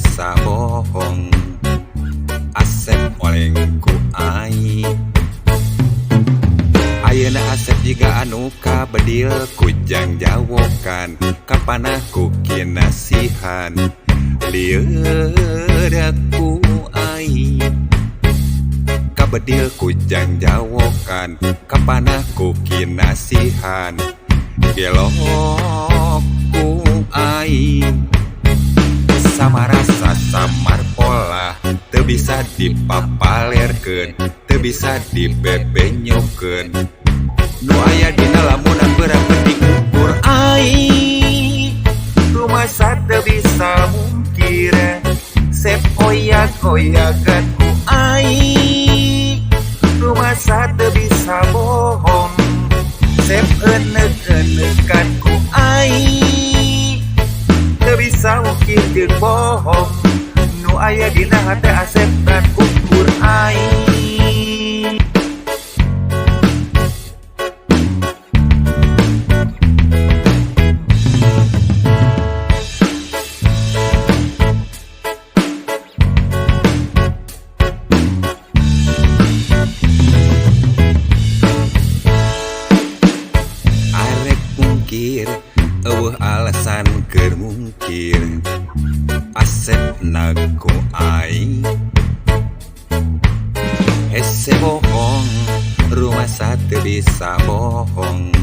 bisa bohong, Asep oleng ku aing. Ayeuna Asep jiga anu kabedil ku jangjawokan, kapanah ku kinasihan, lieur ku aing. Kabedil ku jangjawokan, kapanah ku kinasihan, gelok ku aing. Samarasa samar pola, teu bisa dipapalerkeun, teu bisa dibebenyokeun. Nu aya dina lamunan beurang penting ukur aing. Rumasa teu bisa mungkir, Sep oyak-oyakan ku aing. Rumasa teu bisa bohong, Sep enek-enekan ku aing. Teu bisa mungkir jeung bohong, nu aya dina hate Asep ngan ukur aing. Arek mungkir eueuh alasan keur mungkir, Asep ku aing. Hese bohong, rumasa teu bisa bohong,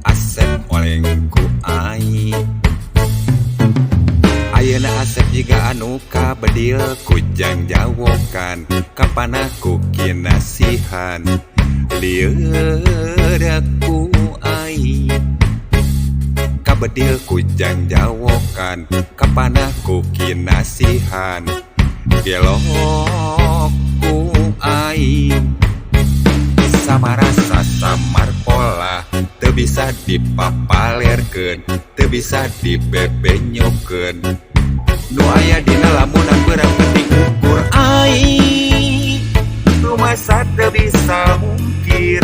Asep oleng ku aing. Ayeuna Asep jiga anu kabedil ku jangjawokan, kapanah ku kinasihan, lieur ku aing. Kabedil ku jangjawokan, kapanah ku kinasihan, gelok ku aing. Samarasa samar pola, teu bisa dipapalerkeun, teu bisa dibebenyokeun. Nu aya dina lamunan beurang penting ukur aing. Rumasa teu bisa mungkir,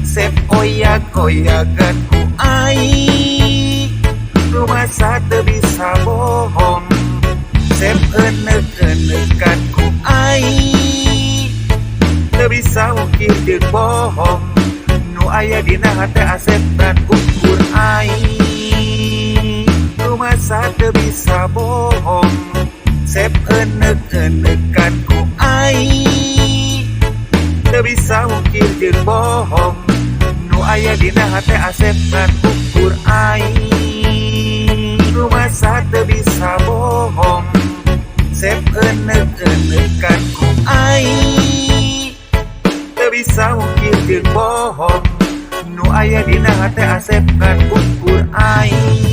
Sep oyak-oyakan ku aing. Rumasa teu bisa bohong, Sep enek-enekan ku aing. Teu bisa mungkir jeung bohong, nu aya dina hate Asep ngan ukur aing. Rumasa teu bisa bohong, Sep enek-enekan ku aing. Teu bisa mungkir jeung bohong, nu aya dina hate Asep ngan ukur aing. Rumasa teu bisa bohong, Sep enek-enekan ku aing. Teu bisa mungkir jeung bohong, nu aya dina hate Asep ngan ukur aing.